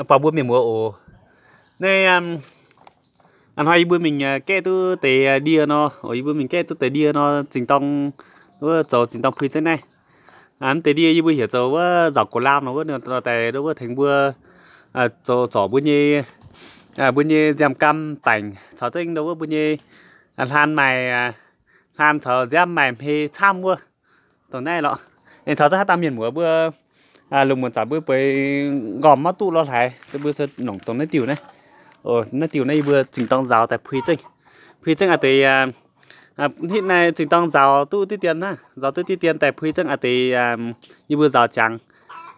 buangh mbuo mienh muoz oc. Naaiv hnoi yie mbuo mingh gaeqv duqv deix ndie nor, yie mbuo mingh gaeqv duqv deix ndie nor, zingh dorng, wuov zoux zingh dorng puix zengv naaiv. Mv deix ndie yie mbuo heuc zoux wuov nzauc gox laam nor, wuov daaih wuov tengx mbuo zoux zorc mbuo nyei, mbuo nyei nziaamv-gaam baengc caux zengv ndo wuov mbuo nyei hlaan maaih, hlaan caux nziaamv maaih hmei camv wuov. Dongh naaiv lorqc. Aengx taux zengv haaix dauh mienh muoz mbuo lungh muonz zanc mbuo bueix nqormh maiv duqv lorh hlaaix se mbuo se nongc dongh naaiv diuh naaiv. Naaiv diuh naaiv yie mbuo zingh dorng nzaaux daaih puix zengv, puix zengv a'deix hitv naaiv zingh dorng nzaaux duqv diqv dien naaiv, nzaaux duqv diqv dien daaih puix zengv a'deix yie mbuo nzaaux jangx.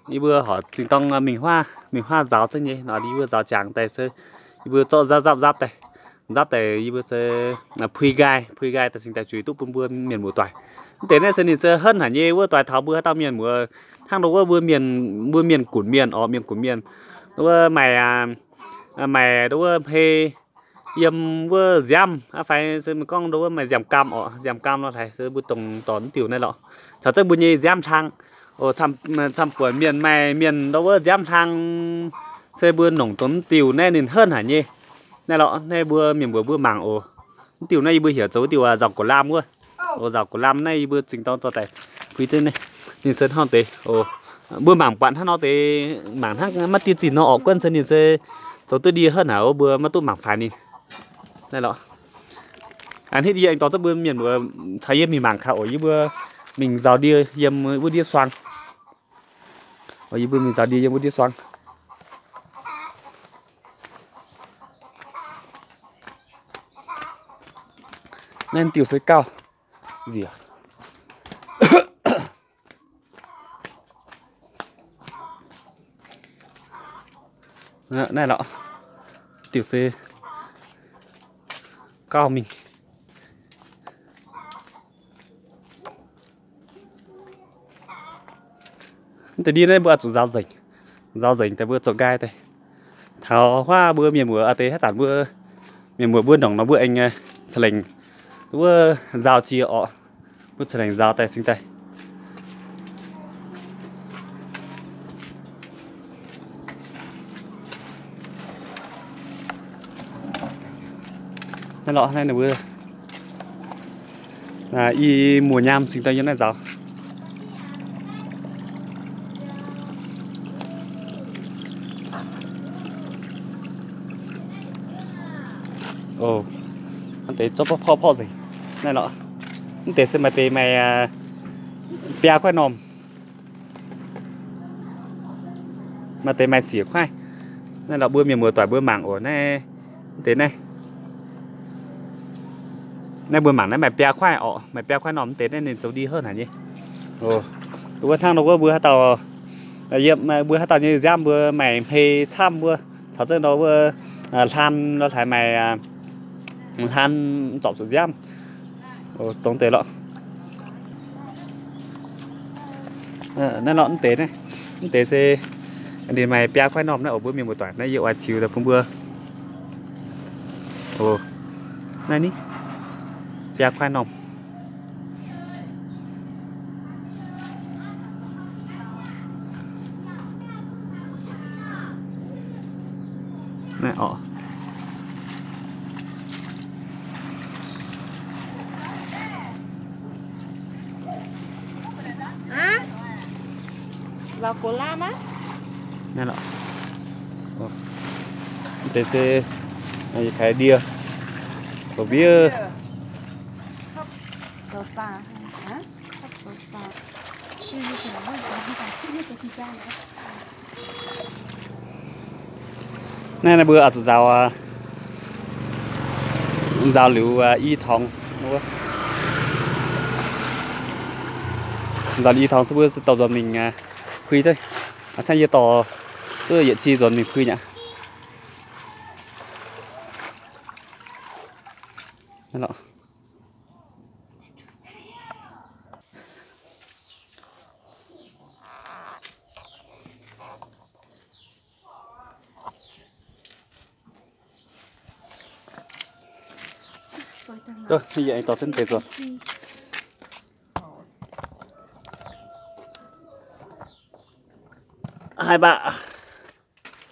Yie mbuo horc zingh dorng mingh huaav, mingh huaav nzaaux zengv nyei nor, yie mbuo nzaaux jangx daaih se yie mbuo zorqv nzapv nzapv nzapv daaih, nzapv daaih yie mbuo se puix nqaai, puix nqaai daaih cingx daaih zuiz duqv bun mbuo mienh muoz doic. Mv deix naaiv se ninh se henv haic nyei wuov, doix taux mbuo haaix dauh mienh muoz hnangv ndo wuov mbuo mienh, mbuo mienh gunv mienh orqc, mienh gunv mienh, wuov maaih, maaih ndo wuov hmei yiem wuov nziaamv aqv fai se meih gorngv ndo wuov maaih nziaamv-gaam orqc, nziaamv-gaam lorh hlaaix se mbuo dongh dorh mv diuh naaiv lorqc. Caux zengv mbuo nyei nziaamv hlang, camv-buonc mienh maaih mienh ndo wuov nziaamv hlang se mbuo nongc dongh mv diuh naaiv ninh henv haic nyei. Naaiv lorqc, naaiv mbuo mienh mbuo mbuo mangc oc. Mv diuh naaiv yie mbuo heuc zoux wuov diuh nzauc gox laam wuov. Nzauc gox laam naaiv yie mbuo zingh dorng dorh daaih puix zengv naaiv. Ninh se hnangv deix oc. Mbuo mangc buatc hnangv nor deix, mangc hnangv maiv dieh zinh nor orqc, guonv se ninh se zoux duqv ndie henv haic oc, mbuo maiv duqv mangc faix ninh. Naaiv lorqc. A'hneiv yie aengx dorh duqv mbuo mienh muoz caux yie mingh mangc kaax oc. Yie mbuo mingh nzaaux ndie yiem wuov ndiev suang. Yie mbuo mingh nzaaux ndie yiem wuov ndiev suang. Naaiv diuh se gauh nzieqc. Naaiv lorqc, diuh se gauh mingh. Mv deix ndie naaiv mbuo oix zuqc nzaaux nzengc, nzaaux nzengc daaih mbuo zoux nqaai daaih. Taux huaav mbuo mienh muoz a'deix haaix zanc mbuo mienh muoz mbuo nongc nor mbuo aengx ca'lengc wuov nzaaux jiex orqc. Mbuo ca'lengc nzaaux daaih cingx daaih. Naaiv lorqc, naaiv ninh mbuo i muoz nyaam cingx daaih yiem naaiv nzaaux. Oc, mv deix zorqv porv porv nzengc. Naaiv lorqc, mv deix se maaih deix maaih biaa kuaaiv normh. Maaih deix maaih siec kuaaiv. Naaiv lorqc, mbuo mienh muoz doic mbuo mangc oc, naaiv mv deix naaiv. Naaiv mbuo mangc naaiv maaih biaa kuaaiv orqc, maaih biaa kuaaiv normh, mv deix naaiv ninh zoux ndie henv haic nyei. Wuov hnangv nor wuov mbuo haaix dauh, yiem mbuo haaix dauh nyei nziaamv mbuo maaih hmei camv wuov, caux zengv nor wuov hlaan lorh hlaaix maaih hlaan zorpc zuqc nziaamv. Dongh deix lorqc. Naaiv lorqc, mv deix naaiv, mv deix se ninh maaih biaa kuaaiv normh naaiv oc, mbuo mienh muoz-doic, naaiv yie oix ziux daaih bun mbuo. Naaiv ni, biaa kuaaiv normh. Naaiv oc. Naaiv lorqc. Deix se yietc kaaix ndie, zoux mbiev. Naaiv, naaiv mbuo oix zuqc nzaaux, nzaaux liuz i torngx. Nzaaux liuz i torngx se mbuo se dorh nzuonx mingh puix zengv. A'cangv yie dorh duqv yietc ci nzuonx mingh puix mi'aqv. Yie aengx dorh zunv deix nzuonx. Hai baac.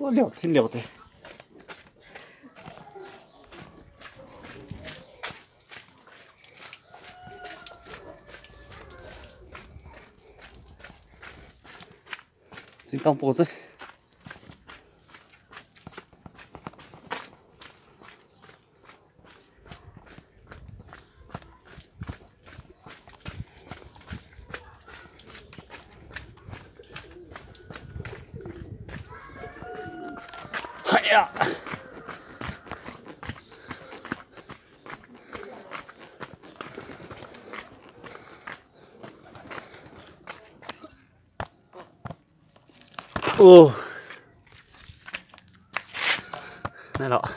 Liouh, tin liouh deix. Zinh dorngh bouh zuqc. Haiz aqv. Ov, naaiv lorqc.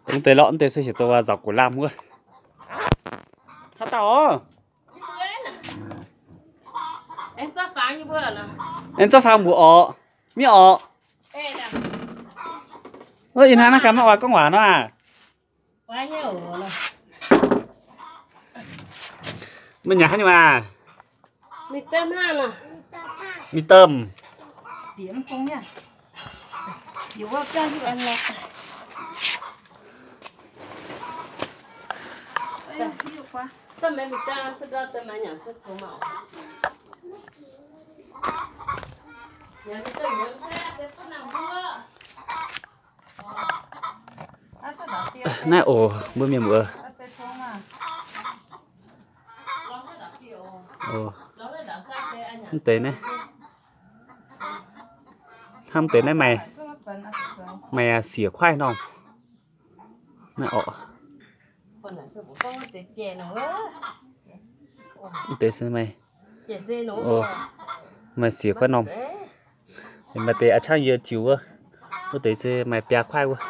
Dongh deix lorqc, mv deix se heuc zoux nzauc gux lamh wuov. Haaix dauh oc? Aengx zorqv faang mbuox orqc. Miev orqc. Wuov ih hnangv naaiv ganh maiv oix gorngv waac nor aac. Meih nyanc haaix nyungc aac? Mì tôm. Naaiv oc, mbuo mienh muoz. Mv deix naaiv, hnangv mv deix naaiv maaih, maaih sieqv kuaaiv norm. Naaiv oc. Mv deix se maaih, maaih sieqv kuaaiv norm. Maaih deix a'cangv yie ziux wuov, wuov deix se maaih biaa kuaaiv wuov.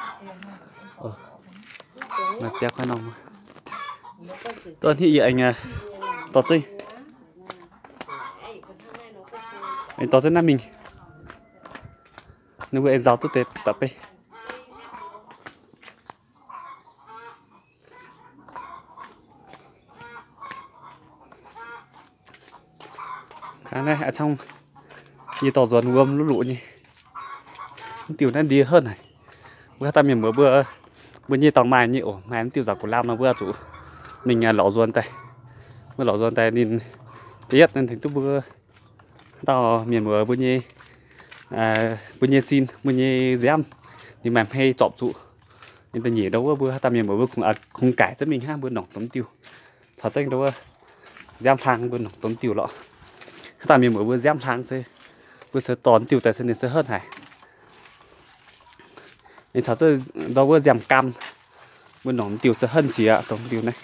Maaih biaa kuaaiv norm wuov. Dorh hnangv yie aengx dorh zeiv, aengx dorh zeiv naaiv mingh. Ninh mbuo aengx nzauh duqv deix ba'beiv. Naaiv a'cangv yie dorh nzuonx wuom luv luqc nyei. Mv diuh naaiv ndie heuv haic. Mbuo haaix dauh mienh muoz mbuo, mbuo nyei dorngx maaih nyei oc, maaih mv diuh nzauc gux lamh nor mbuo zuqc mingh lorz nzuonx daaih. Mbuo lorz nzuonx daaih ninh da'yietv ninh tengx duqv mbuo haaix dauh mienh muoz mbuo nyei, mbuo nyei sin, mbuo nyei nziaamv, ninh maaih hmei zorpc zuqc. Ninh da'nyeic ndau wuov mbuo haaix dauh mienh muoz mbuo kungx, kungx gaic za'mingh hnangv mbuo nongc dongh diuh. Caux zengv ndau wuov nziaamv hlang mbuo nongc dongh diuh lorqc. Haaix dauh mienh muoz mbuo nziaamv hlang se mbuo se dorh diuh daaih se ninh se heuv haic. Ninh caux zengv ndau wuov nziaamv gaam, mbuo nongc diuh se heuv nziex dongh diuh naaiv.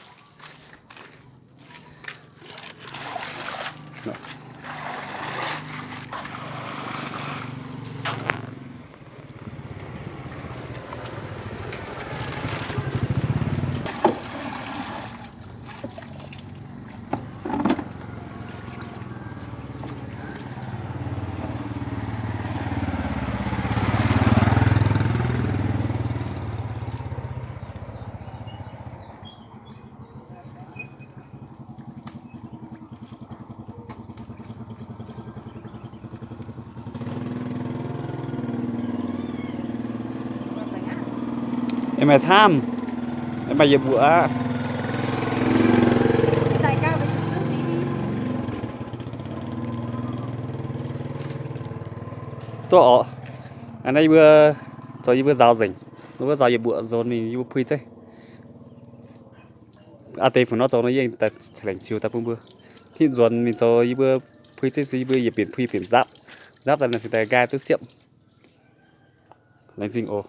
Aengx maaih camv, aengx maaih yietc mbuoqc aqv. duqv orqc. Aa, naaiv yie mbuo zoux yie mbuo nzaaux nzengc, mbuo nzaaux yietc mbuoqc nzuonx mingh yie mbuo puix zeiv. Aa, deix fungc nor zoux nor yie aengx laengz ziux daaih bun mbuo. Hitv nzuonx mingh zoux yie mbuo puix zeiv se yie mbuo yietc binc puix yietc binc nzapv. Nzapv daaih naaic se daaih nqaai duqv siepv. Laengz zingh oc.